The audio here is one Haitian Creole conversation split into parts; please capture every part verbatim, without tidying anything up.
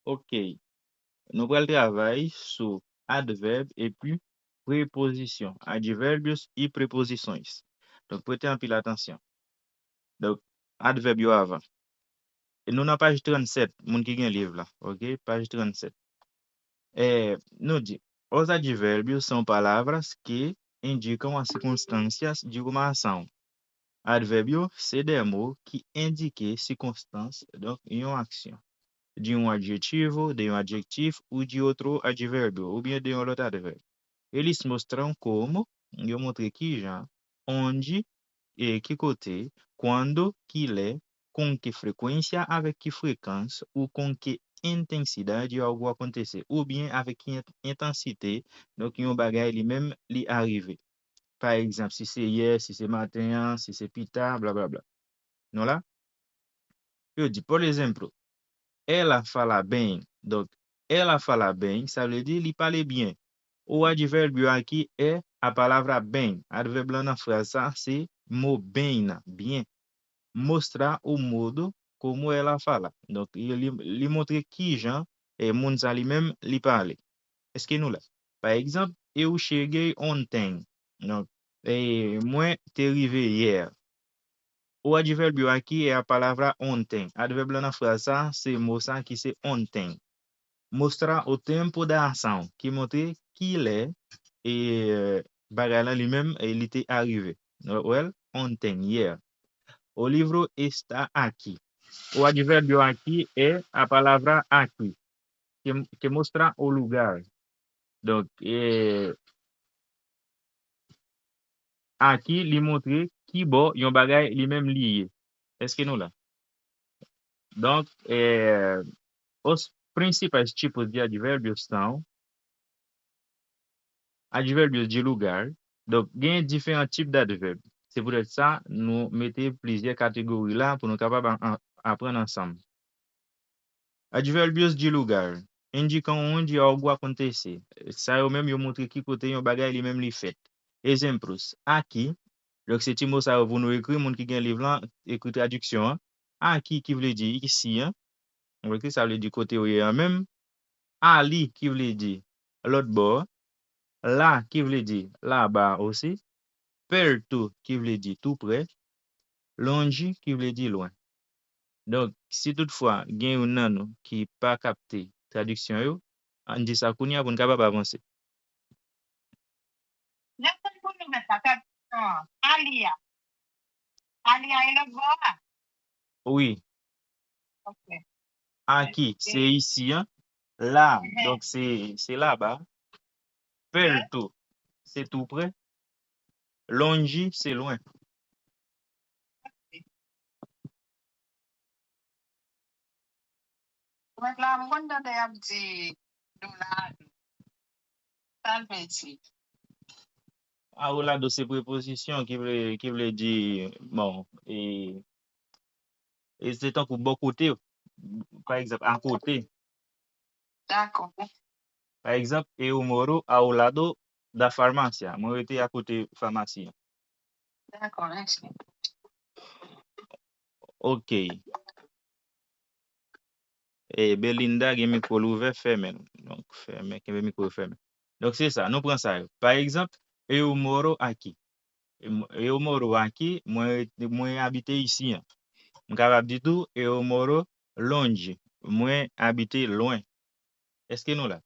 Ok. Nou pral travay sou advèb epi prepozisyon, advérbios e preposições. Donk, prete anpil atansyon. Donk, advèb yo avan. E nou nan paj trannsèt, moun ki gen liv la, ok? Paj trannsèt. É, nou di, os advérbios são palavras que indicam as circunstâncias de uma ação. Advèb yo se de mo ki endike sikonstans, donk, yon aksyon, de um adjetivo, de um adjetivo ou de outro advérbio, oubyen de yon lòt advèb. Eles mostram como, yo montre kijan, onde, e ki kote, quando, kilè, com que frequência, avèk ki frekans, ou com que intensidade algo acontece, oubyen avèk ki ent- entansite, donk, yon bagay li menm li arive. Pa egzanp, si se yè, si se maten an, si se pita, blablabla. Nou la? Yo di, por exemplo, ela fala bem. Donk, ela fala bem, sa vle di li pale byen. O advérbio aqui é a palavra bem. Advèb lan nan fraz sa, se mo bem nan, byen. Mostra o modo como ela fala. Donk, li, li, li montre kijan, e, moun sa li menm li pale. Èske nou la? Pa egzanp, eu cheguei ontem. Donk, e, mwen te rive yè. O advérbio aqui é a palavra ontem. Advèb lan nan fraz sa, se mo sa ki se ontem. Mostrar o tempo da ação, ki montre kilè, e, bagay lan li menm, e, li te arive. Ou wè l? Ontem, yè. O livro está aqui. O advérbio aqui é a palavra aqui, que, que mostra o lugar. Donk, e, aqui, li montre ki bò yon bagay li menm li ye. Èske nou la? Donk, é, os principais tipos de advérbios são advérbios de lugar. Donk, gen diferan tip d advèb. Se poutèt sa, nou mete plizyè kategori la pou nou kapab a- a- aprann ansanm. Advérbios de lugar indicam onde algo acontece. Sa yo menm, yo montre ki kote yon bagay li menm li fèt. Exemplos, aqui. Donk, se ti mo sa yo pou nou ekri, moun ki gen liv lan, ekri tradiksyon an. Aqui, ki vle di isi an. Ou ekri, sa vle di kote w ye an menm. Ali, ki vle di lòt bò. Lá, ki vle di laba osi. Perto, ki vle di tou prè. Longe, ki vle di lwen. Donk, si toutfwa gen youn nan nou ki pa kapte tradiksyon yo, ann di sa kounye a pou n kapab avanse. Lè w konn pou nou mèt la, tradiksyon an, ali a. Ali a e lòt bò a? Wi. Ok. Aqui, se isi an. Lá, donk se, se laba. Perto, se tou prè. Longe, se lwen. Mwen la, m konn tande y ap di doulado. Sa l vle di? Ao lado se prepozisyon ki vle, ki vle di, bon, e, e se tankou bò kote, pa egzanp, akote. Dakò. Pa egzanp, eu moro ao lado da farmácia. Mwen rete akote famasi an. Dakò, mèsi. Ok. E Belinda gen mikwo l ouvè, fèmen l. Donk, fèmen, kenbe mikwo yo fèmen. Donk, se sa, nou pran sa yo. Pa egzanp, eu moro aqui. Eu moro aqui, mwen, mwen abite isi an. M kapab di tou, eu moro longe, mwen abite lwen. Èske nou la?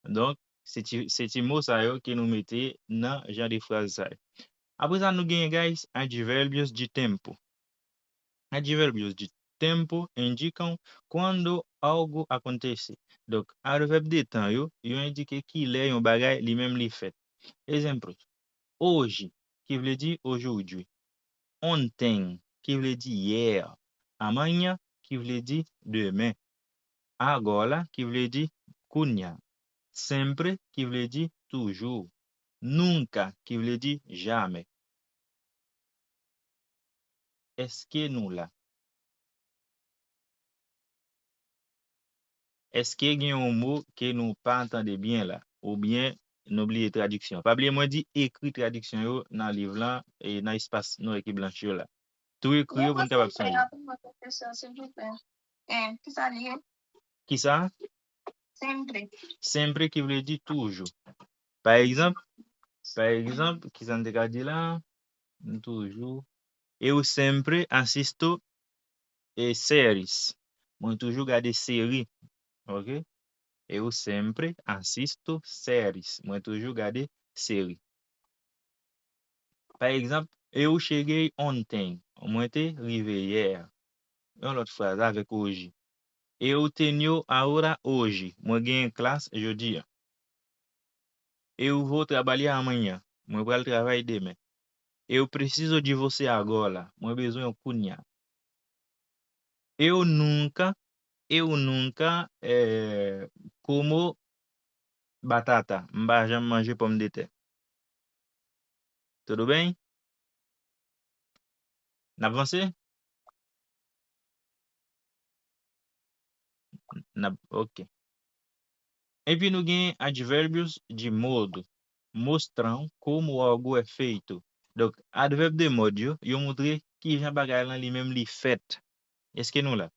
Donk, se ti, se ti mo sa yo ke nou mete nan jan de fraz sa yo. Apre sa, nou genyen, guys, advérbios de tempo. Advérbios de tempo indicam quando algo acontece. Donk, advèb de tan yo, yo endike ki lè yon bagay li menm li fèt. Exemplos, hoje, ki vle di aujourd'hui. Ontem, ki vle di yè. Amanhã, ki vle di demen. Agora, ki vle di kounye a. Sempre, ki vle di toujou. Nunca, ki vle di jamè. Èske nou la? Èske gen yon mo ke nou pa tande byen la? Oubyen nou bliye tradiksyon? Pa bliye mwen di ekri tradiksyon yo nan liv lan e nan espas nwè ki blanch yo la. Tou ekri yo pou n kapab sonje. Kisa? Sempre. Sempre ki vle di toujou. Pa egzanp, pa egzanp, kisa n te ka di la? M toujou. Eu sempre assisto e séries. Mwen toujou gade seri. Ok? Eu sempre assisto séries. Mwen toujou gade seri. Pa egzanp, eu cheguei ontem. Mwen te rive yè. Yon lòt fraz avèk oji. Eu tenho aula hoje. Mwen gen klas jodi a. Eu vou trabalhar amanhã. Mwen pral travay demen. Eu preciso de você agora. Mwen bezwen w kounye a. Eu nunca, eu nunca eh, como batata. M pa janm manje pòmdetè. Tudo bem? N ap vanse? N ap, ok. Epi nou gen advérbios de modo. Mostram como algo é feito. Donk, advèb de mòd yo, yo montre kijan bagay lan li menm li fèt. Èske nou la?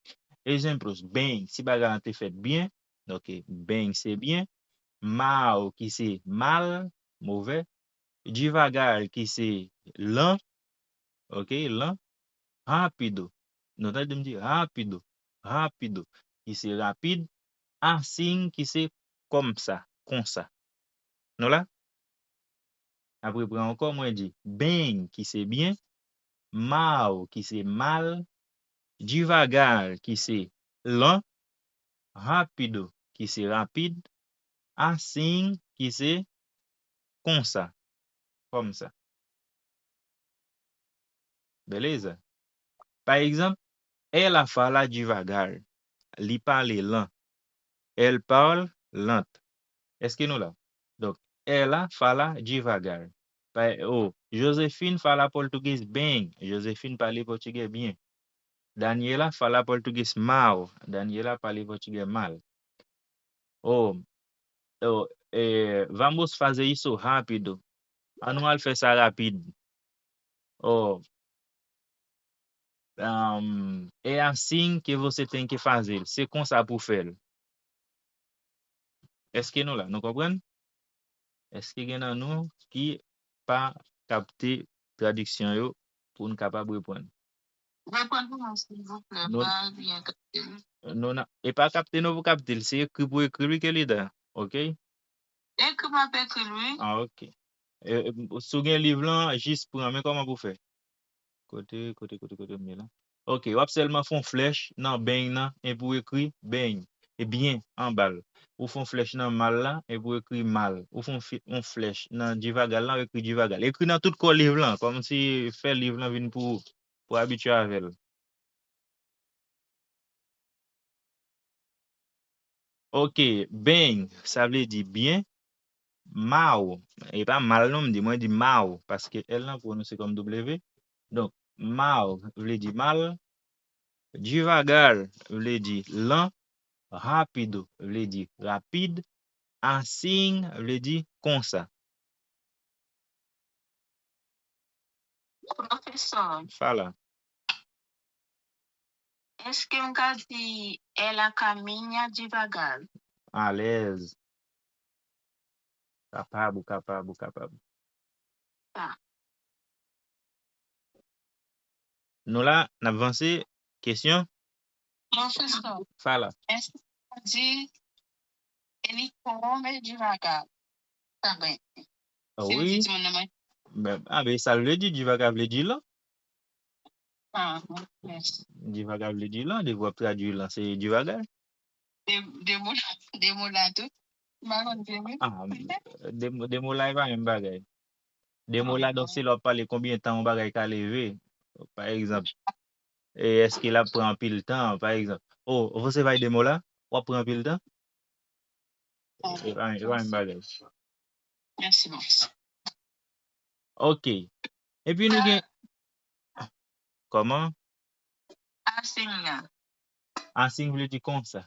Exemplos, bem, si bagay lan te fèt byen, ok, bem se byen. Mal, ki se mal, movè. Devagar, ki se lan, ok, lan. Rápido. Nou tande m di rápido, rápido, ki se rapid. Assim, ki se kòmsa, konsa. Nou la? Apre pran ankò, mwen di bem, ki se byen. Mal, ki se mal. Devagar, ki se lan. Rápido, ki se rapid. Assim, ki se konsa, kòmsa. Beleza? Pa egzanp, ela fala devagar. Li pale lan. Elle parle lent. Èske nou la? Donk, ela fala devagar. Pa, oh, Josephine fala português bem. Josephine pale pòtigè byen. Daniela fala português mal. Daniela pale pòtigè mal. Oh, oh, eh, vamos fazer isso rápido. Ann al fè sa rapid. Oh, um, é assim que você tem que fazer. Se konsa pou fè l. Èske nou la? Nou konprann? Èske gen nan nou ki pa kapte tradiksyon yo pou n kapab reprann? Reprann pou mwen, silvouplè, m pa byen kapte l. Nou nan, e pa kapte non pou kapte l, se ekri pou ekri l wi, Kelida. Ok? Ekri m ap ekri l, wi. Ah, ok. E, e, si w gen liv lan, jis pran, men kòman pou fè? Kote, kote, kote, kote m ye la? Ok, w ap sèlman fè yon flèch nan beng nan, epi w ekri beng. E byen anba l. Ou fè yon flèch nan mal la, epi w ekri mal. Ou fè yon fi- yon flèch nan divagal lan, w ekri divagal. Ekri nan tout kò liv lan, kòmsi fè liv lan vin pou ou, pou w abitye avè l. Ok, bem, sa vle di byen. Mal, e pa mal non m di, mwen di mal, paske L lan pwononse kòm W. Donk, mal vle di mal. Devagar vle di lan. Rápido vle di rapid. Assim vle di konsa. Pwofesè, fala. Èske m ka di ela caminha devagar? Alèz. Kapab, ou kapab, ou kapab. Sa. Nou la, n ap vanse. Kesyon? Pwofesè, fala. Èske m ka di ele come devagar? Sa byen. Ah, se wi. Di timoun nan manje. Ben, ah, ben, sa l vle di, divaga vle di lan. Ah, mèsi. Divaga vle di lan, depi w ap tradui lan, se divaga. De, de mo, de mo la tou. M pa konn vre, wi. Ah, de, de mo la, e pa menm bagay. De mo la, donk, se lè w ap pale konbyen tan yon bagay ka leve. Pa egzanp, e èske l ap pran anpil tan, pa egzanp. Oh, você vai demorar? W ap pran anpil tan? E pa, e pa menm bagay. Mèsi, mèsi. Ok. Epi nou gen, kòman? Assim. Assim vle di konsa.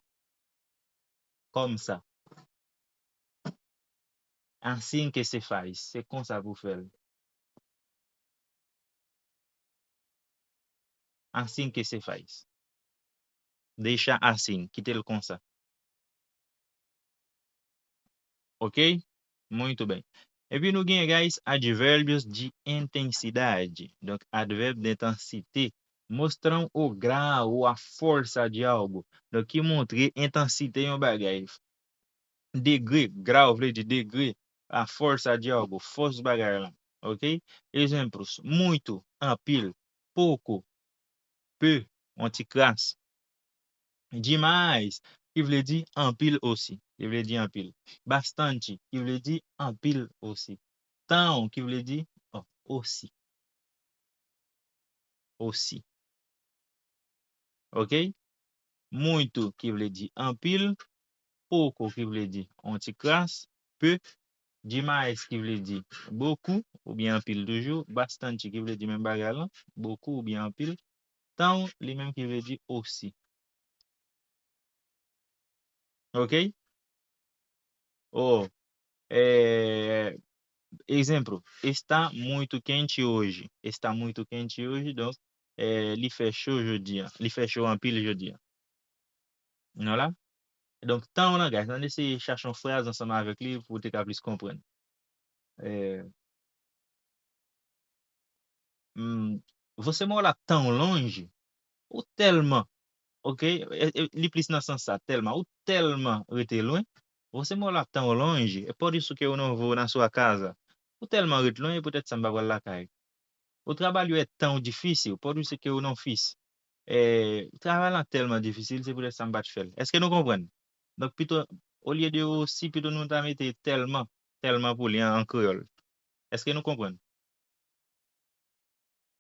Kòmsa. Assim que se faz. Se konsa pou fè l. Assim que se faz. Deixa assim, kite l konsa. Ok? Muito bem. Epi nou gen, guys, advérbios de intensidade. Donk, advèb de entansite. Mostram o grau ou a força de algo. Donk, ki montre entansite yon bagay. Degre, grau vle di degre, a força de algo, fòs bagay lan. Ok? Exemplos, muito, anpil, pouco, peu, yon ti kras. Demais, ki vle di anpil osi, ki vle di anpil. Bastante, ki vle di anpil osi. Tão, ki vle di, oh, osi. Osi. Ok? Muito, ki vle di anpil. Pouco, ki vle di yon ti kras. Peu, demais, ki vle di beaucoup, oubyen anpil toujou. Bastante, ki vle di menm bagay lan, beaucoup oubyen anpil. Tão, li menm ki vle di osi. Ok? Oh, é, exemplo, está muito quente hoje. Está muito quente hoje, donk, é, li fè cho jodi a. Li fè cho anpil jodi a. Nou la? Donk, tão lan, guys, ann eseye chache yon fraz ansanm avèk li pou w te ka plis konprann. É, hum, você mora tão longe? Ou tèlman, ok? E, e, li plis nan sans sa, tèlman. Ou tèlman rete lwen. Você mora tão longe, é por isso que eu não vou na sua casa. Ou tèlman ret lwen, e poutèt sa m pa pral lakay. O trabalho é tão difícil, por isso que eu não fiz. É, travay lan tèlman difisil, se poutèt sa m pa t fè l. Èske nou konprann? Donk, pito, olye de osi, pito nou ta mete tèlman, tèlman pou li an, an kreyòl. Èske nou konprann?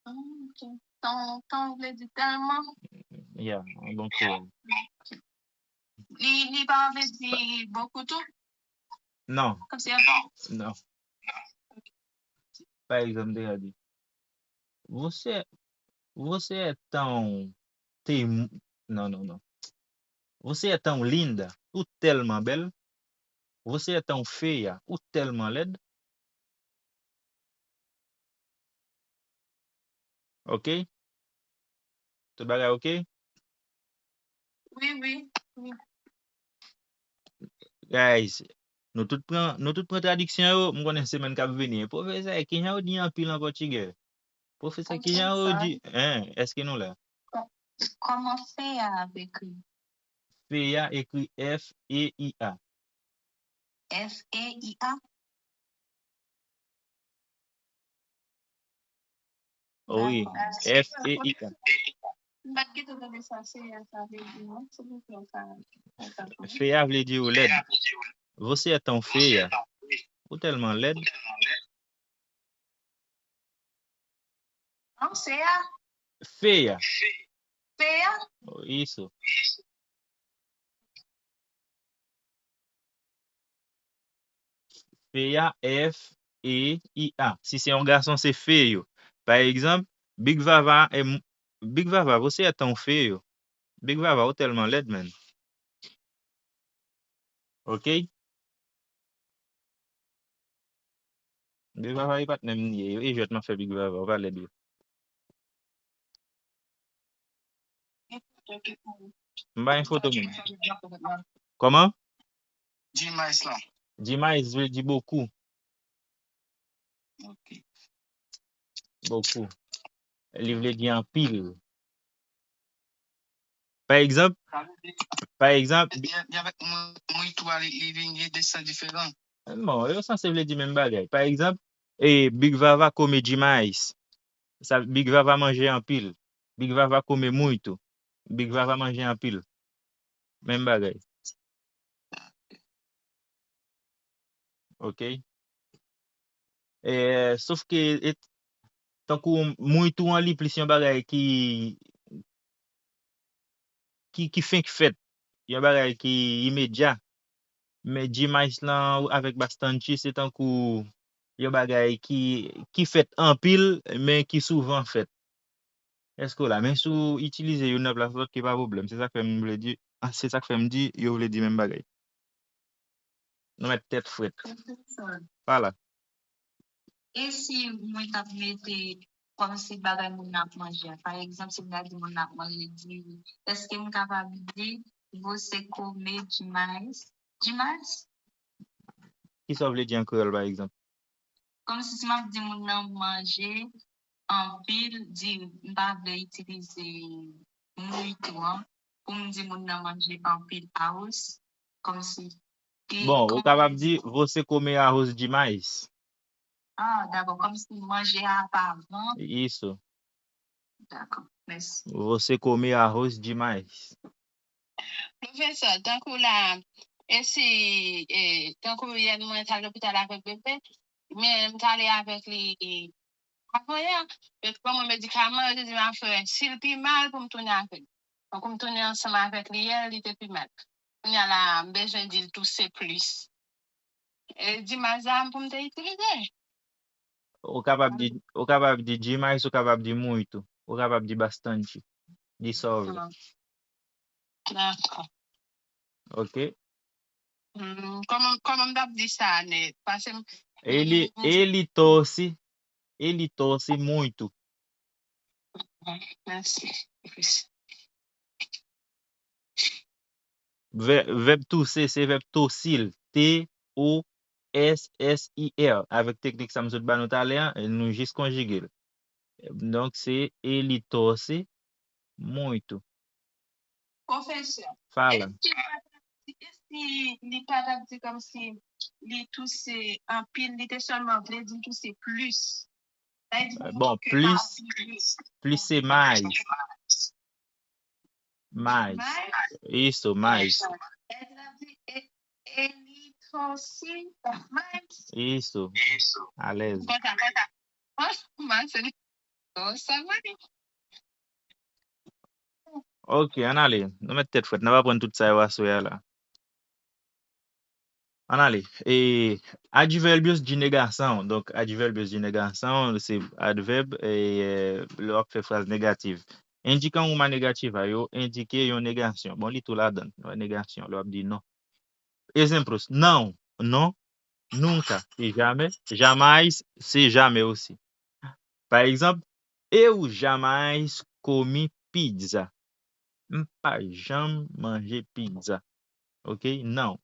Ah, ok. Tão, tão vle di tèlman. Yeah, an bon kreyòl. Li, li pa vle di beaucoup tou? Non. Kòmsi an... Non. Pa egzanp, te ka di, você, você é tão teim-, não, não, não. Você é tão linda, ou tèlman bèl. Você é tão feia, ou tèlman lèd. Ok? Tout bagay ok? Wi, wi, wi. Guys, nou tout pran, nou tout pran tradiksyon yo, m konnen semèn k ap vini. Pwofesè, kijan yo di anpil an pòtigè? Pwofesè, kijan yo di, hein, èske nou la? Kò-, kòman feia ap ekri? Feia ekri F E I A. F E I A? Wi, F E I A. M pa t gentan tande sa feia sa vle di non, silvouplè ou ka, ou ka... Feia vle di ou lèd. Você é tão feia. Ou tèlman lèd. Não, feia. Feia. Feia? Isso. Feia, F E I A. Si se yon gason, se feio. Pa egzanp, Big Vava, é m-, Big Vava, você é tão feio. Big Vava, ou tèlman lèd, man. Ok? Big Vava e patnè m li ye, e jwèt m ap fè Big Vava, ou pa lèd wi. M pa gen foto moun. Kòman? Demais lan. Demais vle di beaucoup. Ok. Beaucoup. Li vle di anpil. Pa egzanp, pa egzanp, li, li avèk mwen, mwen tou a, li, li vin gen de sans diferan. Non, yo sanse vle di menm bagay. Pa egzanp, e, Big Vava come demais. Sa, Big Vava manje anpil. Big Vava come muito. Big Vava manje anpil. Menm bagay. Ok. E, sof ke, e, tankou muito an, li plis yon bagay ki, ki, ki fenk fèt, yon bagay ki imedya. Men demais lan avèk bastante, se tankou yon bagay ki, ki fèt anpil, men ki souvan fèt. Èske w la? Men si w itilize youn nan plas lòt, ki pa pwoblèm. Se sa k fè m vle di, ah, se sa k fè m di, yo vle di menm bagay. Nou mèt tèt frèt. Pwofesè. Pa la. E si mwen t ap mete kòmsi bagay moun nan ap manje a? Pa egzanp, si m ta di moun nan ap manje diri, èske m kapab di, você come demais? Demais? Kisa w vle di an kreyòl, pa egzanp? Kòmsi si m ap di moun nan manje anpil, di m pa vle itilize muito an, pou m di moun nan manje anpil arroz, kòmsi. Bon, ou kapab di, você come arroz demais. Ah, dakò, kòmsi manje a pa van. Isso. Dakò, mèsi. Você come arroz demais. Pwofesè, tankou la, e si, e, tankou yè mwen t al lopital avèk bebe, men m t ale avèk li avan yè, yo t ban mwen medikaman, yo te di m afè, si l pi mal pou m tounen avè l. Donk, m tounen ansanm avèk li yè, li te pi mal. Kounye a la, m bezwen di l touse plis. E, di m a zam pou m te itilize. Ou kapab di, ou kapab di demais, ou kapab di muito, ou kapab di bastante. Di sa w vle. Dakò. Ok? Hmm, kòman, kòman m t ap di sa nèt? Pase m. Ele, ele tosse, ele tosse muito. Mèsi. Vè, vèb tousser, se vèb tossir. T O S S I R. Avèk teknik sa m sot ba nou talè a, nou jis konjige l. Donk, se ele tosse muito. Pwofesè. Fala. Eske li pa t ap di kòmsi li touse anpil, li te sèlman vle di touse plis? Bon, plis, plis se mais. Mais. Isso, mais. Ele tosse mais. Isso. Alèz. Konsa, konsa. Mas, ele tosse mais. Ok, ann ale. Nou met tèt frèt. N ap aprann tout sa yo aswè a la. Ann ale. E, advérbios de negação. Donk, advérbios de negação, se advèb, e, lè w ap fè fraz negatif. Indica uma negativa, yo endike yon negasyon. Bon, li tou ladan, yon negasyon, lè w ap di non. Ezemplos, não, non, nunca, se jamais, jamais, se jamais osi. Pa egzanp, eu jamais comi pizza. M pa janm manje pizza. Ok? Não.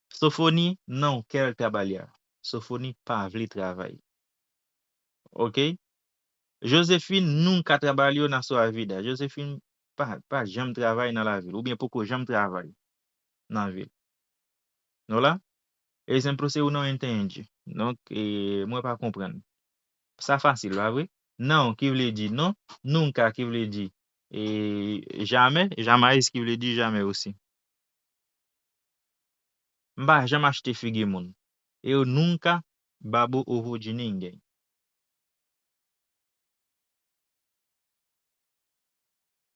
Sofoni não quer trabalhar. Sofoni pa vle travay. Ok? Josephine nunca trabalhou na sua vida. Josephine pa, pa janm travay nan lavi l, oubyen poko janm travay nan vi l. Nou la? Ezemplo, se ou não entende. Donk, e, mwen pa konprann. Sa fasil, pa vre? Não ki vle di non, nunca ki vle di, e, jamais, jamais ki vle di jamais osi. M pa janm achte figi moun. Eu nunca babo ovo de ninguém.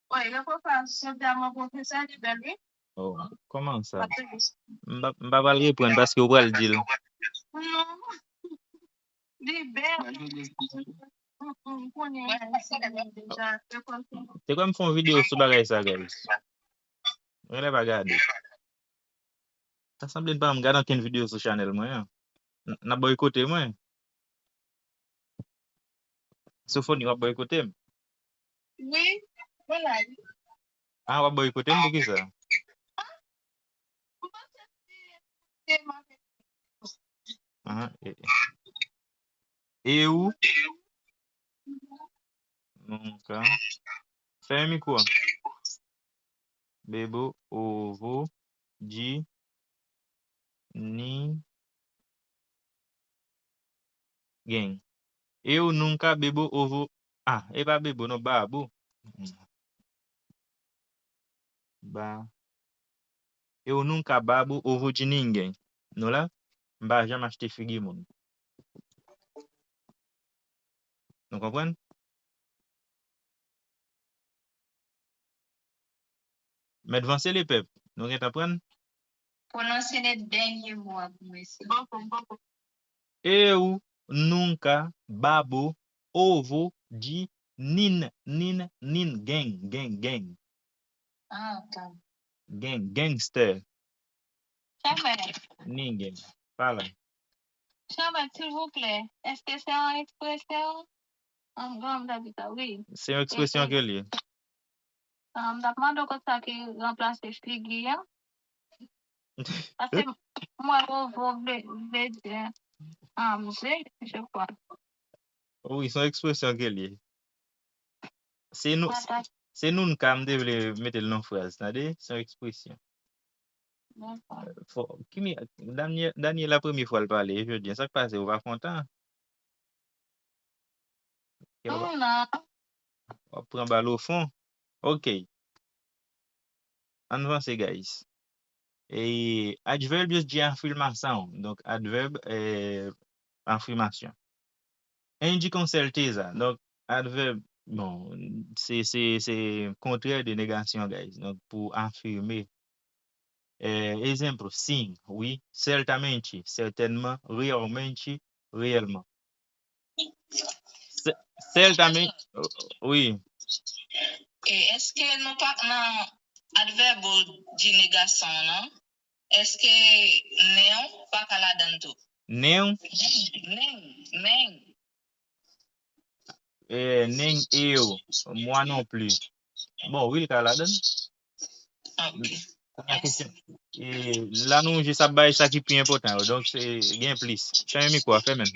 Oi, eu vou falar sobre a uma professora de Belém. Oh, kòman sa? M pa, m pa pral reprann paske ou pral di l. Non. Li bèl. M konnen deja. Te kwè m fè yon videyo sou bagay sa, guys. Mwen lè pa gade. Sa sanble m pa m gade ankenn videyo sou chanèl mwen an. N, n ap boykote mwen. Sofoni, w ap boykote m? Wi, mwen la. Ah, w ap boykote m poukisa? Ah, e, e. Eu nunca. Fèmen mikwo a. Bebo ovo de ninguém. Eu nunca bebo ovo. Ah, e pa bebo, non, babo. Ba. Eu nunca babo ovo de ninguém. Nou la? M pa janm achte figi moun. Nou konprann? Mèt vanse lepèp. Nou gentan pran? Pwononse nèt dènye mo a pou mwen. Eu nunca babo ovo de nin, nin, nin, gang, gang, gang. Ah, ok. Gang, gangster. Chèmè. Nin gang. Fala. Chèmè, silvouplè, èske se yon ekspresyon? An, bon, m ta di sa, wi. Se yon ekspresyon ke li ye. Ah, m t ap mande w kot sa ki ranplase figi a. Paske mwen, vovo vle, vle di, um, je, je crois. Wi, se yon ekspresyon ke l ye. Se nou, se, se nou ka m te vle mete l nan fraz, tande? Se yon ekspresyon. Dakò. Fò, Kimi, Daniel, Daniel la premye fwa l pale jodi a. Sa k pase, ou pa kontan? Non, non. W ap pran bal o fon. Ok. Ann vanse, guys. E adverbios de afirmação. Donk, advèb, eh, afimasyon. Indica com certeza. Donk, advèb, bon, se, se, se kontrè de negasyon, guys. Donk, pou afime. Eh, ezemplo, sim, wi, certamente, certainement, realmente, réellement. Se-, certamente, wi. E èske nou pa nan adverbo de negação, non? Èske nem pa ka ladan tou? Nem? Nem, nem, nem. Eh, nem eu, moi non plus. Bon, wi, l ka ladan. Ok. Kounye a kesyon. E la nou jis ap bay sa ki pi enpòtan yo. Donk, se gen plis. Fèmen mikwo a, fèmen l.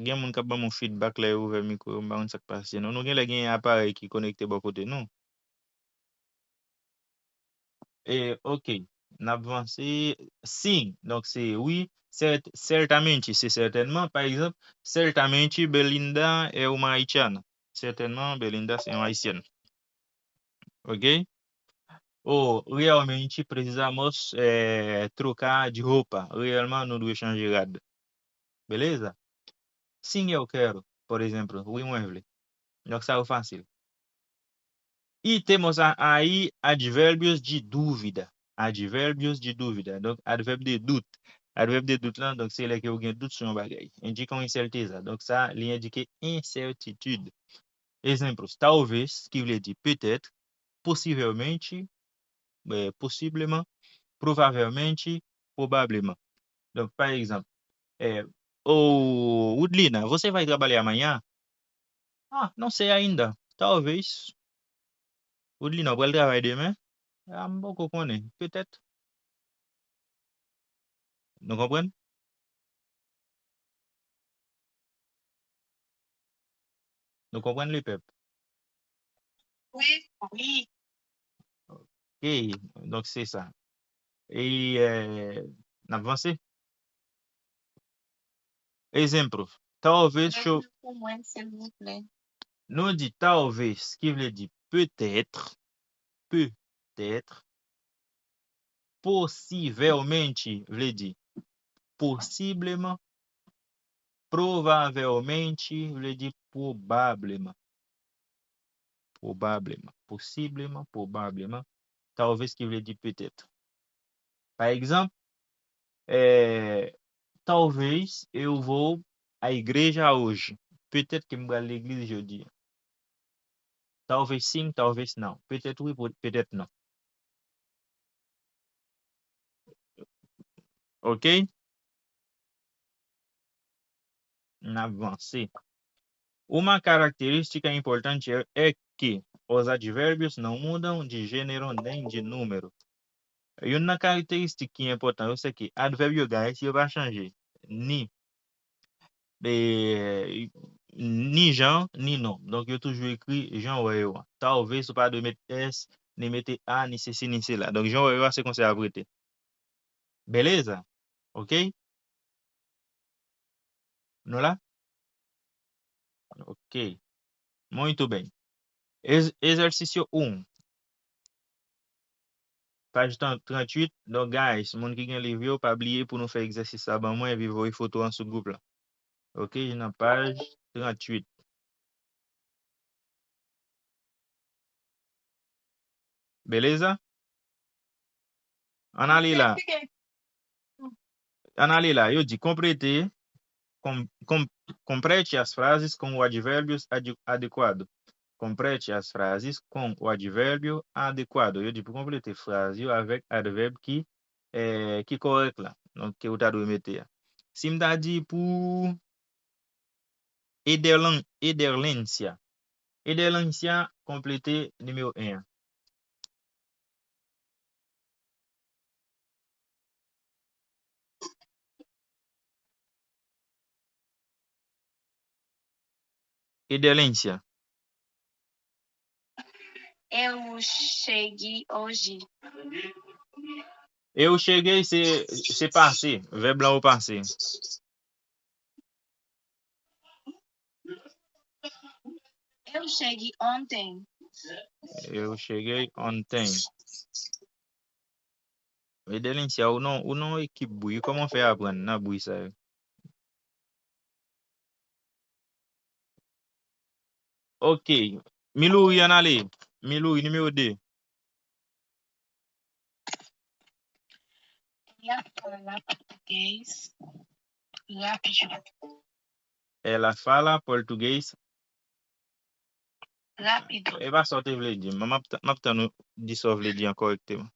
Gen moun k ap ban m yon feedback lè yo ouvè mikwo yo, m pa konn sa k pase. Non, nou genlè gen aparèy ki konekte bò kote nou. E, ok, n ap vanse. Sim, donk se wi. Cert-, certamente, se sètènman. Pa egzanp, certamente Belinda é uma haitiana. Sètènman, Belinda se yon ayisyèn. Ok? Ou, realmente precisamos, eh, trocar de roupa. Reyèlman, nou dwe chanje rad. Beleza? Sim, eu quero, por exemplo. Wi, mwen vle. Donk, sa yo fasil. E temos a-, aí advérbios de dúvida. Advérbios de dúvida. Donk, advèb de dout. Advèb de dout lan, donk, se lè ke ou gen dout sou yon bagay. Indica uma incerteza. Donk, sa, li endike ensètitid. Ezemplos, talvez, ki vle di petèt, possivelmente, eh, possiblement, provavelmente, probableman. Donk, pa egzanp, eh, oh, Woodlina, você vai trabalhar amanhã? Ah, não sei ainda. Talvez. Woodlina, ou pral travay demen? Ah, m poko konnen. Petèt. Nou konprann? Nou konprann, lepèp? Wi, wi. Ok, donk se sa. E, eh, n ap vanse. Ezemplo, talvez cho-, pou mwen, silvouplè. Nou di talvez, ki vle di petèt, petèt, possivelmente vle di posibleman, provavelmente vle di probableman. Probableman, posibleman, probableman, talvez ki vle di petèt. Pa egzanp, eh, talvez eu vou à igreja hoje. Petèt ke m pral legliz jodi a. Talvez sim, talvez não. Petèt wi, po-, petèt non. Ok? N ap vanse. Uma característica importante é, é que os advérbios não mudam de gênero nem de número. Youn nan karakteristik ki enpòtan yo, se ke advèb yo, guys, yo pa chanje. Ni, e, ni jan, ni non. Donk, yo toujou ekri jan w wè yo an. Talvez ou pa dwe met S, ni mete A, ni sesi, ni sela. Donk, jan w wè yo a, se konsa y ap rete. Beleza? Ok? Nou la? Ok. Muito bem. Ez-, exercício um. Paj tran-, tranntuit. Donk, guys, moun ki gen liv yo, pa bliye pou nou fè egzèsis sa ban mwen, epi voye foto an sou gwoup la. Ok, nan paj tranntuit. Beleza? Ann ale la. Ann ale la. Yo di, complete, com-, com-, complete as frases com o advérbio ade-, adequado. Complete as frases com o advérbio adequado. Yo di pou konplete fraz yo avèk advèb ki, eh, ki kòrèk la. Donk, ke ou ta dwe mete a. Si m ta di pou Ederlan-, Ederlência. Ederlência, konplete nimewo en an. Edelencia. Eu cheguei hoje. Eu cheguei se, se pase, vèb la o pase. Eu cheguei ontem. Eu cheguei ontem. Edelencia, ou nan, ou nan ekip bri, kòman w fè aprann nan bri sa yo? Ok. Milouri, ann ale. Milouri, nimewo de. Ela fala português rápido. Ela fala português. Rápido. E pa sa w te vle di. M ap, m ap tann ou di sa w vle di an kòrèkteman.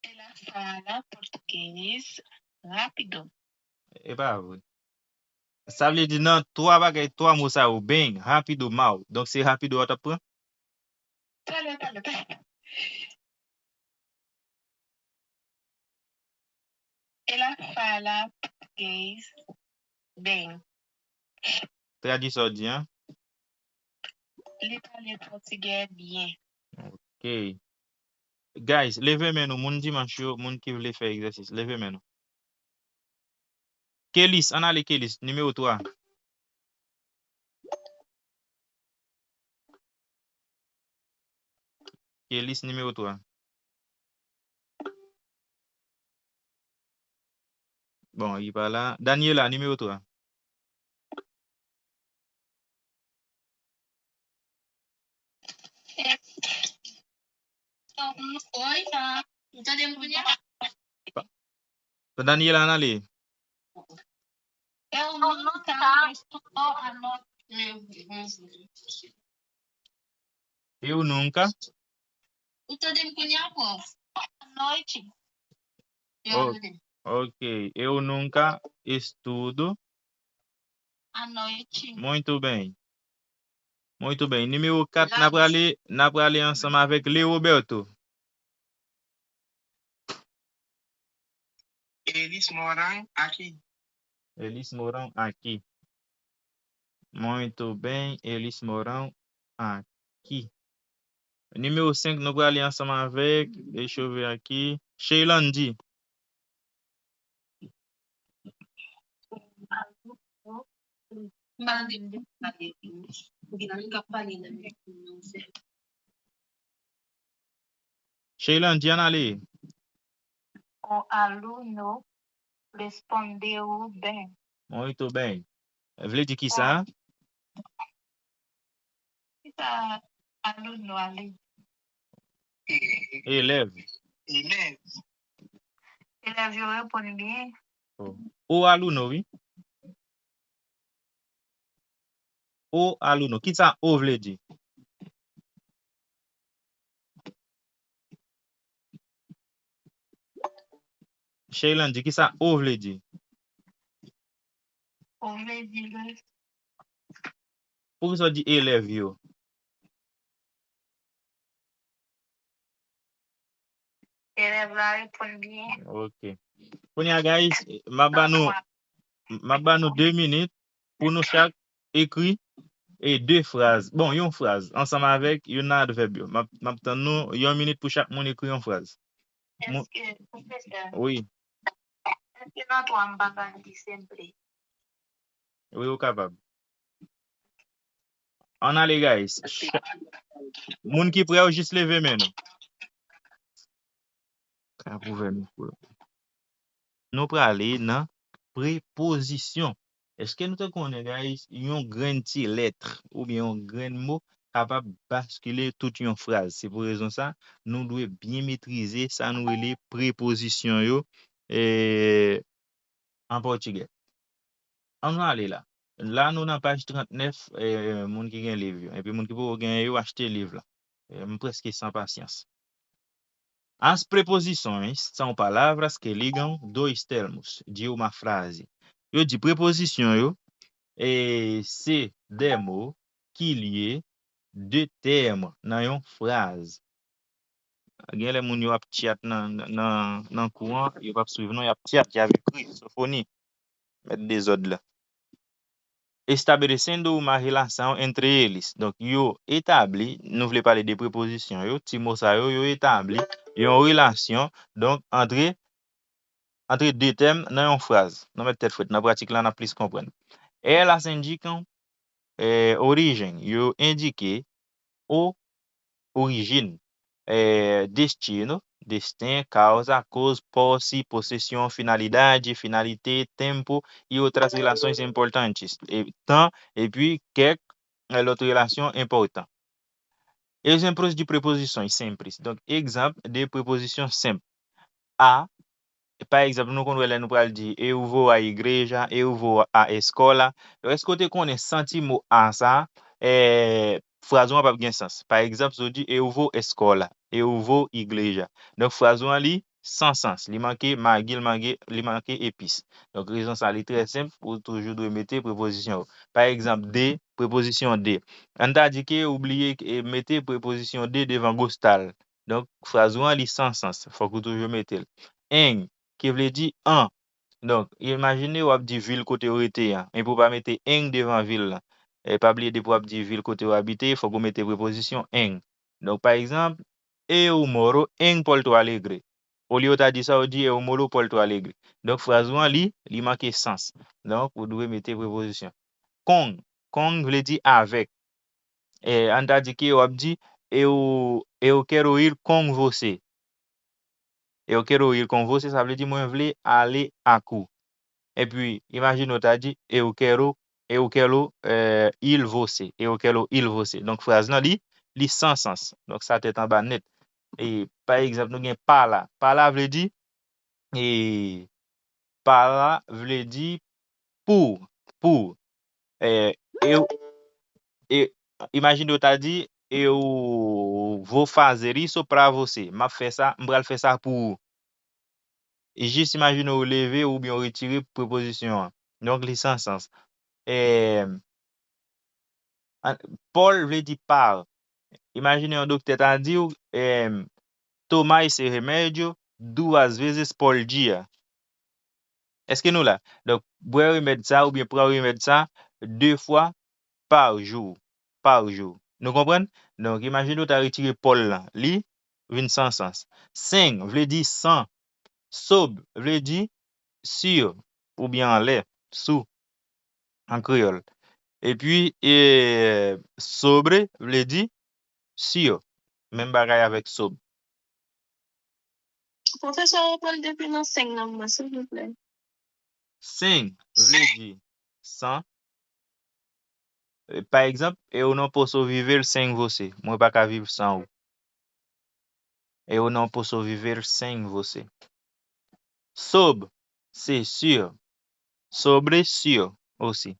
Ela fala português rápido. E pa vre. Sa vle di nan twa bagay, twa mo sa yo, bem, rápido, mal. Donk se rápido a w t ap pran? Talè, talè, talè. Ela fala português bem. Tradui sa w di an. Li pale pòtigè byen. Ok. Guys, leve men nou, moun dimanch yo, moun ki vle fè egzèsis, leve men nou. Kelis, ann ale Kelis, nimewo twa. Kelis nimewo twa. Bon, li pa la. Daniela, nimewo twa. Oi, tá. Não tá dando pra. Daniela, ann ale. Eu nunca estudo a noite. Eu nunca. Não tá dando pra minha avó. À noite. Oh, ok. Eu nunca estudo. À noite. Muito bem. Muito bem. Nimewo kat, n ap prale, n ap prale ansanm avèk Leo Roberto. Eles moram aqui. Eles moram aqui. Muito bem, eles moram aqui. Nimewo senk, nou prale ansanm avèk, deixa eu ver aqui, Sheilandi. Sheilandi, ann ale. O aluno respondeu bem. Muito bem. Vle di ki sa? Ki sa aluno ale? Elèv. Elèv. Elèv yo reponn byen. Oh. O aluno, wi. O aluno. Ki sa o vle di? Sheilandi, ki sa o vle di? O vle di le. Poukisa w di elèv yo? Elèv la reponn byen. Ok. Kounye a, guys, m ap ba nou, m ap ba nou de minit pou nou chak ekri e de fraz. Bon, yon fraz ansanm avèk youn nan advèb yo. M ap, m ap tann nou yon minit pou chak moun ekri yon fraz. Moun- Èske, pwofesè, Wi. Èske nan twa m pa ka di senple? Wi, ou kapab. Ann ale, guys. Cha- Moun ki prè yo, jis leve men nou. Ka pwouve nou prè. Nou prale nan prepozisyon. Èske nou te konnen, guys, yon grenn ti lèt oubyen yon grenn mo kapab baskile tout yon fraz? Se pou rezon sa, nou dwe byen metrize sa nou rele prepozisyon yo, e, an pòtigè. Ann nou ale la. La, nou nan paj trannèf, e, moun ki gen liv yo. Epi moun ki poko genyen yo, achte liv la. E, m prèske san pasyans. As preposições são palavras que ligam dois termos de uma frase. Yo di prepozisyon yo, e, se de mo ki lye de tèm nan yon fraz. Gen lè moun yo ap tchat nan, nan, nan kou an, yo p ap swiv non, y ap tchat, y ap ekri, sofoni, mèt dezòd la. estabelecendo uma relação entre eles. Donk, yo etabli, nou vle pale de prepozisyon yo, ti mo sa yo, yo etabli yon relasyon, donk, antre, antre de tèm nan yon fraz. Nou mèt tèt frèt, nan pratik la, n ap plis konprann. Elas indicam, eh, origem, yo endike o origem, eh, destino, desten, kauza, koz, posi, posesyon, finalidade, finalité, tempo e outras relações importantes, e tan, epi kèk, eh, lòt relasyon enpòtan. Exemplos de preposições simples. Donk, egzanp de prepozisyon senp. A, pa egzanp, nou konn wè lè nou pral di, eu vou à igreja, eu vou à escola. Donk, èske w te konnen san ti mo a sa, eh, fraz ou an p ap gen sans? Pa egzanp, si w di, eu vou escola, eu vou igreja. Donk, fraz ou an li san sans, li manke magi, li manke, li manke epis. Donk, rezon sa, li trè senp, ou toujou dwe mete prepozisyon yo. Pa egzanp, de, prepozisyon de. Ann ta di ke ou bliye, eh, mete prepozisyon de devan gostal. Donk, fraz ou an, li san sans. Fòk ou toujou mete l. Em, ki vle di an. Donk, imajine w ap di vil kote w rete an, epi w pa mete em devan vil lan. E pa bliye, depi w ap di vil kote w abite, fòk ou mete prepozisyon em. Donk, pa egzanp, eu moro em Porto Alegre. Olye w ta di sa, ou di eu moro Porto Alegre. Donk, fraz ou an, li, li manke sans. Donk, ou dwe mete prepozisyon. Com, com vle di avèk. E, ann ta di ke w ap di, eu, eu quero ir com você. Eu quero ir com você, sa vle di mwen vle ale ak ou. Epi, imajine w ta di, eu quero, eu quero, eh, ir você. Eu quero ir você. Donk, fraz lan, li, li san sans. Donk, sa tèt anba nèt. E, pa egzanp, nou gen para. Para vle di, e, para vle di pou, pou. Eh, eu, e, imajine w ta di, eu vou fazer isso pra você. M ap fè sa, m pral fè sa pou ou. E jis imajine w leve oubyen w retire prepozisyon an. Donk, li san sans. Eh, an- Paul vle di par. Imajine yon doktè ta di w, eh, toma esse remédio duas vezes por dia. Èske nou la? Donk, bwè remèd sa oubyen pran remèd sa de fwa pa jou. Pa jou. Nou konprann? Donk, imajine w ta retire Paul lan. Li vin san sans. Sem vle di san. Sobre vle di sur oubyen anlè, sou, an kreyòl. Epi, e, sobre vle di sur. Menm bagay avèk sobre. Pwofesè, reprann depi nan sem nan mwen, silvouplè. Sem vle di san. E, pa egzanp, eu não posso viver sem você. Mwen pa ka viv san ou. Eu não posso viver sem você. Sobre, se sur. Sobre, sur osi.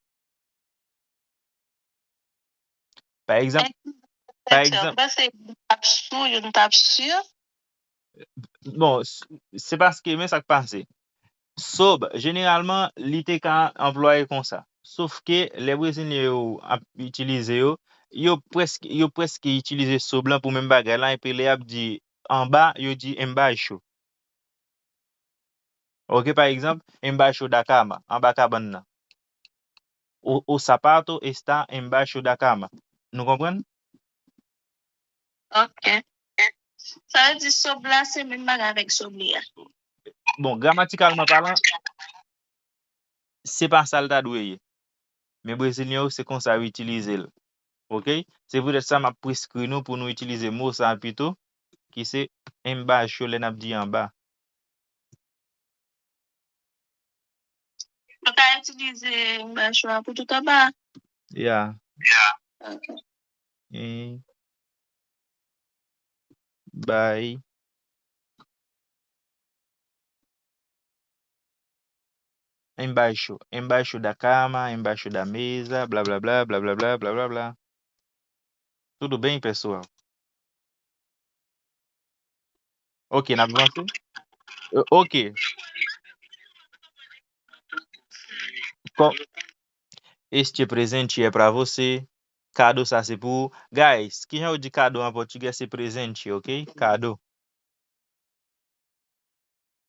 Pa egzanp, pa egzanp, bon, s- se paske, men sa k pase. Sobre, jeneralman, li te ka anplwaye konsa. Sof ke lè Brezilyen yo ap itilize yo, yo prèske, yo prèske itilize sobre lan pou menm bagay la, epi lè y ap di anba, yo di embaixo. Ok, pa egzanp, embaixo da cama, anba kabann nan. O, o sapato está embaixo da cama. Nou konprann? Ok. Sa vle di sobre la se menm bagay avèk sobre a. Bon, gramatikalman palan, se pa sa l ta dwe ye. Men Brezilyen yo, se konsa yo itilize l. Ok? Se poutèt sa m ap preskri nou pou nou itilize mo sa a pito, ki se embaixo lè n ap di anba. Yo ka itilize embaixo a pou tout anba? Ya. Ok. E bay embaixo, embaixo da cama, embaixo da mesa, bla bla bla, bla bla bla, bla bla bla. Tudo bem, pessoal? Ok, n ap vanse. Eh, ok. Ko- Este presente é pra você. Kado sa se pou ou. Guys, kijan yo di kado an pòtigè? Se presente, ok? Kado.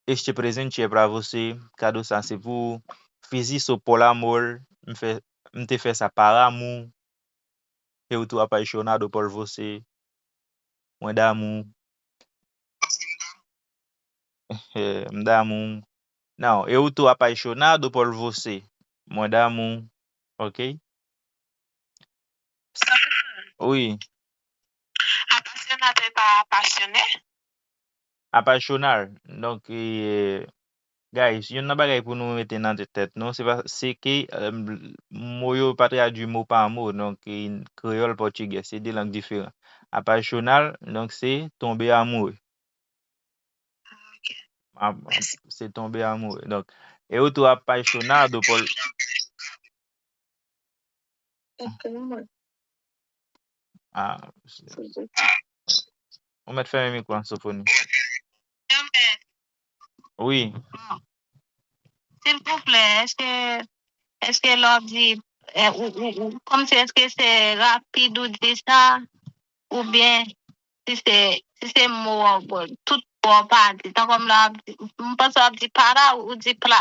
Este presente é pra você. Kado sa se pou ou. Fiz isso por amor. M fè, M te fè sa par amour. Eu tô apaixonado por você. Mwen damou. M damou. Não, eu tô apaixonado por você. Mwen damou. Ok? Wi. Apaixonado é pa apaixoné? Apaixonar. Donk, eh, guys, youn nan bagay pou nou mete nan tèt nou, se pa, se ke, eh, mo yo pa tradui mo pa mo, donk, eh, kreyòl, pòtigè, se de lang diferan. Apaixonar, donk, se tonbe amoure. Ok. A, mèsi. Se tonbe amoure. Donk, eu tô apaixonado por. Ou pou mwen. Ah, ou mèt fèmen mikwo a, Sofoni. Wi. Silvouplè, èske, èske lè w ap di, eh, ou, ou, ou, kòmsi èske se rapid ou di sa, oubyen si se, si se mo an, bon, tout mo an pa di, tankou lè w ap di, m panse w ap di para, ou di pla.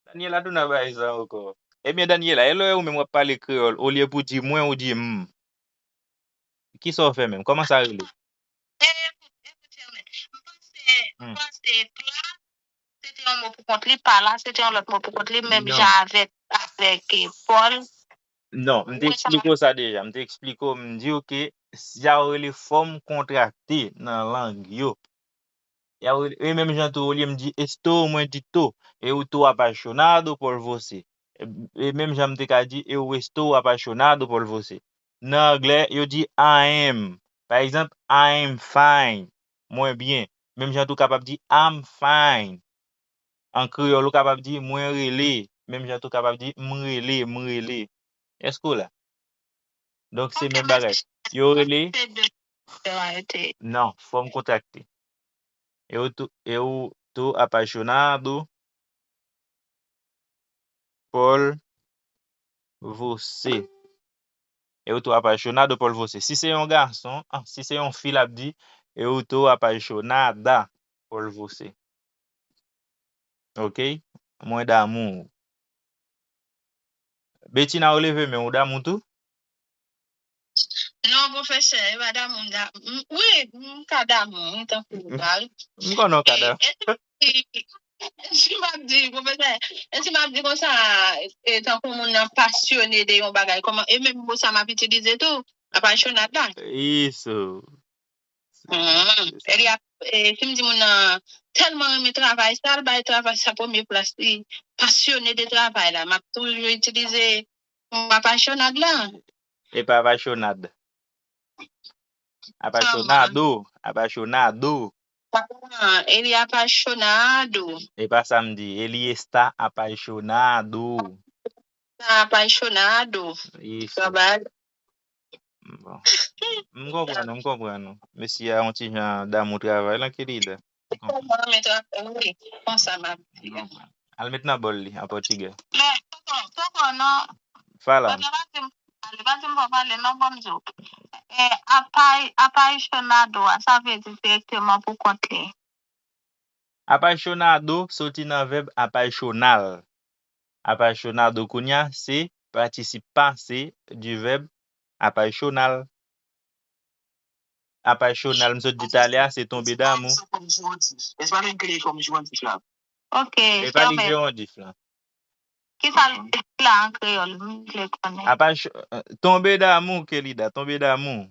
Daniela tou nan bagay sa ankò. Ebyen, Daniela, e lè ou menm w ap pale kreyòl, olye pou di mwen, ou di m. Kisa w fè menm? Kòman sa rele? E, ekout, ekout, Germaine, m panse, m panse pla, se te yon mo pou kont li, pala, se te yon lòt mo pou kont li, menm jan avèk, avèk, eh, Pòl. Non, m te eksplike w sa deja. M te eksplike w, m di w ke sa yo rele fòm kontrakte nan lang yo. E menm jan tou, olye m di estou, mwen di tô. Eu tô apaixonado por você. E menm jan m te ka di eu estou apaixonado por você. Nan anglè, yo di I am. Pa egzanp, I am fine. Mwen byen. Menm jan tou kapab di I'm fine. An kreyòl, ou kapab di mwen rele. Menm jan tou kapab di m rele, m rele. Èske w la? Donk, se menm bagay. Yo rele. Non, fòm kontrakte. Eu tô, eu tô apaixonado por você. Eu tô apaixonado por você. Si se yon gason, ah, si se yon fi, l ap di, eu tô apaixonada por você. Ok? Mwen damou. Betina, ou leve men, ou damou tou? Non, pwofesè, e pa damou m da-, m, wi, m ka damou, wi, tankou ou, wi. M konnen w ka damou. E, e si m ap di, pwofesè, e si m ap di konsa, e, tankou moun nan pasyone de yon bagay, kòman, e menm mo sa m ap itilize tou, apasyonad la. Isso. Hmm, e li ap, e, si m di moun nan tèlman renmen travay sa, l bay travay sa premye plas, li pasyone de travay la, m ap toujou itilize mo apasyonad la. E pa apasyonad. Apasyonado, apasyonado. Ah, ele é apaixonado. E pa sa m di, ele está apaixonado. Está apaixonado. Isso. Trabalho. Bon. M konprann ou, m konprann ou. Mesye a yon ti jan damou travay lan, Kelida. M konprann. Wi, konsa m ap di. M konprann. Al met nan bòl li, an pòtigè. Men, tonton, tonton, non. Fala. Tonton, pa di m, ale, pa di m pa pale, non, ban m di w. E, apai-, apaixonado a, sa vle di dirèkteman pou kont li. Apaixonado soti nan vèb apaixonar. Apaixonado kounye a se patisip pase du verbe apaixonar. Apaixonar, m sot di talè a, se tonbe damou. Ok, e pa li Gerondif lan. Kisa l di la an kreyòl? M vle konnen. Apaixo-, tonbe damou, Kelida, tonbe damou.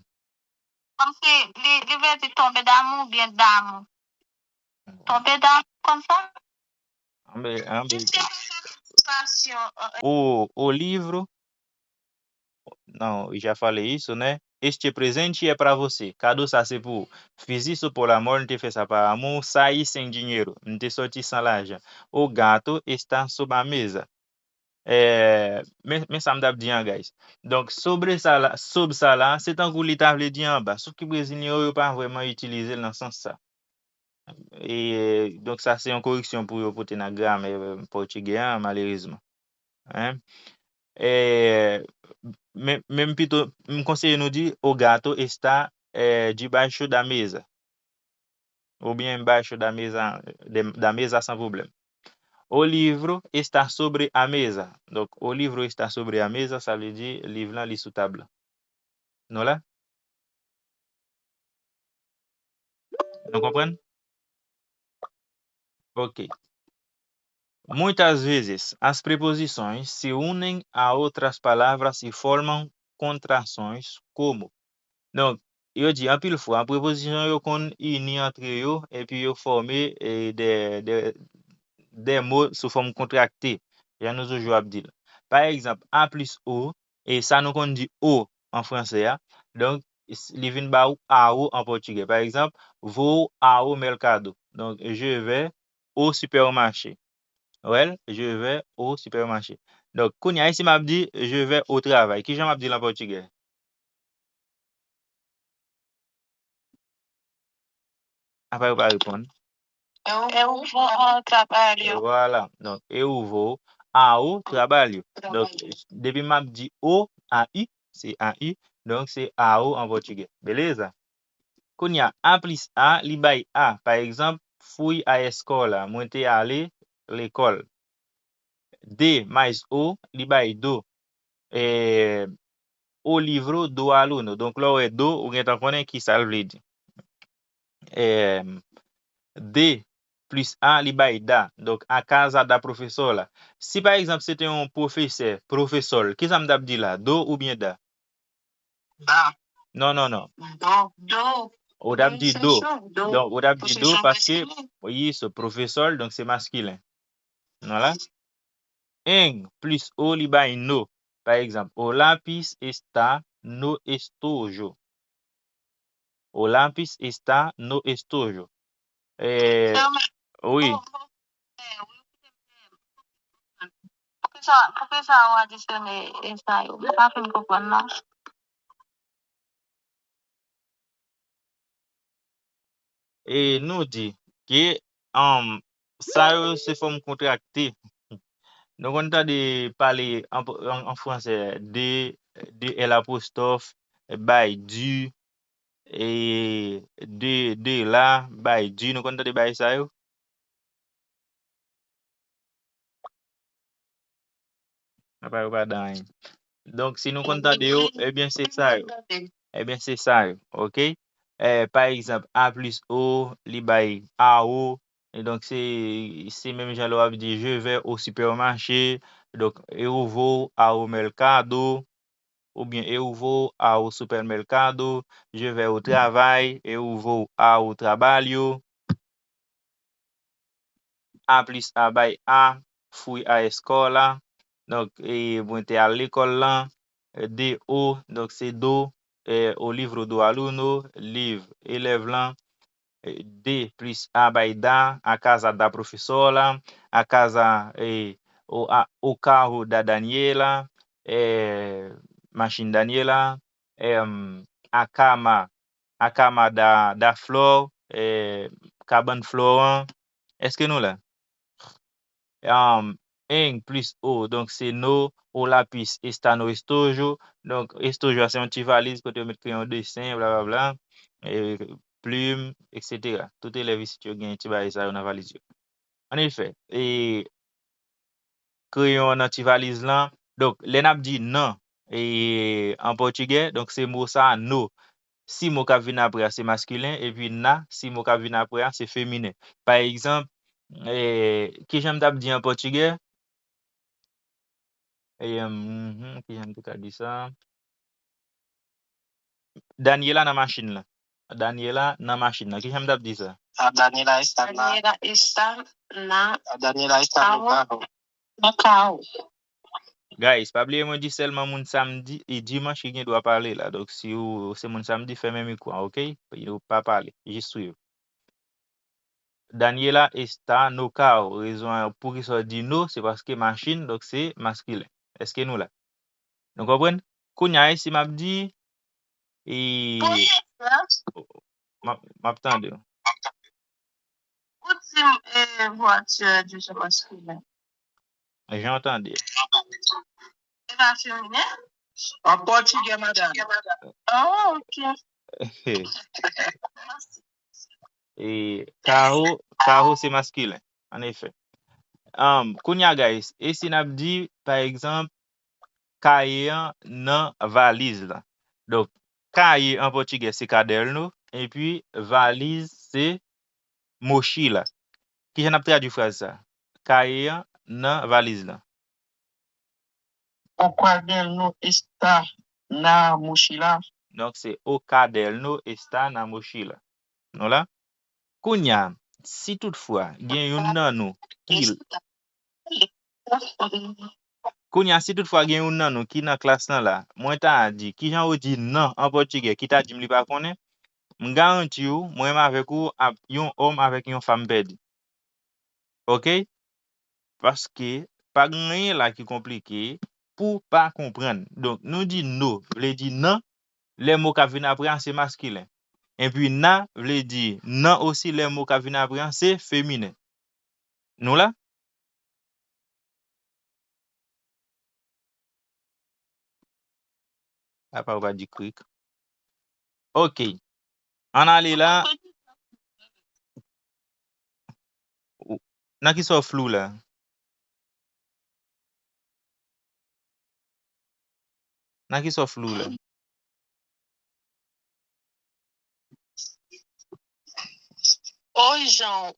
Kòmsi li, li vle di tonbe damou oubyen damou? Tonbe damou konsa? Anbe, anbe. Este é para ti, eh, o, o livro. Não, eu já falei isso, né? Este presente é pra você. Kado sa se pou ou. Fiz isso por amor, m te fè sa pa amou. Saí sem dinheiro, m te sòti san lajan. O gato está sob a mesa. Eh, men, men sa m t ap di an, guys. Donk, sobre sa la, sob sa la, se tankou li ta vle di anba. Sof ke brezilyen yo, yo pa vrèman itilize l nan sans sa. E, donk, sa se yon koreksyon pou yo pote nan gramè, eh, pòtigè an, malerezman. Hein? Eh, men, men m pito, m konseye nou di, o gato está, eh, debaixo da mesa. Oubyen embaixo da mesa, de, da mesa san pwoblèm. O livro está sobre a mesa. Donk, o livro está sobre a mesa, sa vle di liv lan li sou tab la. Nou la? Nou konprann? Ok. Muitas vezes, as preposições se unem a outras palavras e formam contrações como. Donk, yo di anpil fwa, prepozisyon yo konn ini antre yo, epi yo fòme, e, de, de, de mo sou fòm kontrakte, jan nou toujou ap di l. Pa egzanp, a plis o, e sa nou konn di o an franse a. Donk, s- li vin ba ou a o an pòtigè. Pa egzanp, vou ao mercado. Donk, je vais au supermarché. Ou wè l? Je vais au supermarché. Donk, kounye a, isi m ap di, je vais au travail. Kijan m ap di l an pòtigè? Apa yo pa reponn? Eu vou ao trabalho. Vwala. Donk, eu vou ao trabalho. Donk, depi m ap di o, a i, se a i. Donk, se ao an pòtigè. Beleza? Kounye a, a plis a, li bay a. Pa egzanp, fui à escola, mwen te ale lekòl. De mais o, li bay do. E, o livro do aluno. Donk, lè w wè do, ou gentan konnen ki sa l vle di. E, de plis a, li bay da. Donk, a casa da professora. Si, pa egzanp, se te yon pwofesè, profesò, ki sa m t ap di la? Do oubyen da? Da. Non, non, non. Do. Do. Ou t ap di do. Donk, ou t ap di do paske, wi, se profesò, donk se maskilen. Vwala. Em plis o li bay no. Pa egzanp, o lápis está no estojo. O lápis está no estojo. Eh, wi. Poukisa, poukisa ou adisyone e sa yo? Mwen pa fin konprann non. E nou di ke, um, sa yo se fòm kontrakte. Nou konn tande pale an, an, an franse, de, de L apostwòf, bay, du, e de, de la, bay, du. Nou konn tande bay sa yo? Apa yo pa dan anyen. Donk, si nou konn tande yo, ebyen, se sa yo. Ebyen, se sa yo, ok? Eh, pa egzanp, a plis o, li bay a o. E donk, se, se menm jan lè w ap di, je vais au supermarché. Donk, eu vou ao mercado. Oubyen eu vou ao supermercado, je vais au travail, eu vou ao trabalho. A plis a bay a, fui à escola. Donk, e, mwen te al lekòl lan. De o, donk se do, e, o livro do aluno, liv elèv lan. E, de plis a bay da, a casa da professora, a casa, e, o, a, o carro da Daniela, e, machin Daniela, em, a cama, a cama da, da Flor, e, kabann Flò an. Èske nou la? Um, em plis o, donk se no, o lápis está no estojo. Donk, estojo a se yon ti valiz kote yo met kreyon desen, blablabla, e, plim, etsetera. Tout elèv isit yo gen ti bagay sa yo nan valiz yo. Anefè, e, kreyon an nan ti valiz lan. Donk, lè n ap di nan, e, an pòtigè, donk se mo sa a, no. Si mo k ap vin apre a se maskilen, epi na, si mo k ap vin apre a se feminen. Pa egzanp, e, kijan m t ap di an pòtigè? E, mhm, kijan m te ka di sa? Daniela nan machin lan. Daniela nan machin lan. Kijan m t ap di sa? A Daniela está na. Daniela está na. A Daniela está no carro. No carro. Guys, pa bliye mwen di sèlman moun sa m di, e dimanch ki gen dwa pale la. Donk, si w se moun sa m di, fèmen mikwo a, ok? Yo pa pale, jis swiv. Daniela está no carro. Rezon an poukisa w di no, se paske machin, donk se maskilen. Èske nou la? Nou konprann? Kounye a, si m ap di, e, m ap, m ap tande w. Ou di m, e, voiture du masculin. Jan w tande. E pa feminen? An pòtigè, madanm. Oh, ok. E, carro, carro se maskilen, an efè. um, kounye a, guys, e si n ap di, pa egzanp, kaye an nan valiz la? Donk, kaye an pòtigè se caderno, epi valiz se mochila. Kijan n ap tradui fraz sa? Kaye an nan valiz la. O caderno está na mochila. Donk, se o caderno está na mochila. Nou la? Kounye a, si toutfwa gen youn nan nou ki Kounye a, si toutfwa gen youn nan nou ki nan klas lan la, mwen ta di, kijan yo di nan an pòtigè, ki ta di m li pa konnen, m garanti w, mwen menm avèk ou, ap, yon òm avèk yon fanm pèdi. Oke? Paske pa gen anyen la ki konplike pou pa konprann. Donk, nou di no vle di nan, lè mo k ap vin apre a se maskilen. Epi na vle di nan osi, lè mo k ap vin apre a se feminen. Nou la? Apa ou pa di krik? Oke. Ann ale la. Ou- Nan ki sa w flou la? Nan ki sa w flou la? Oi, Jean,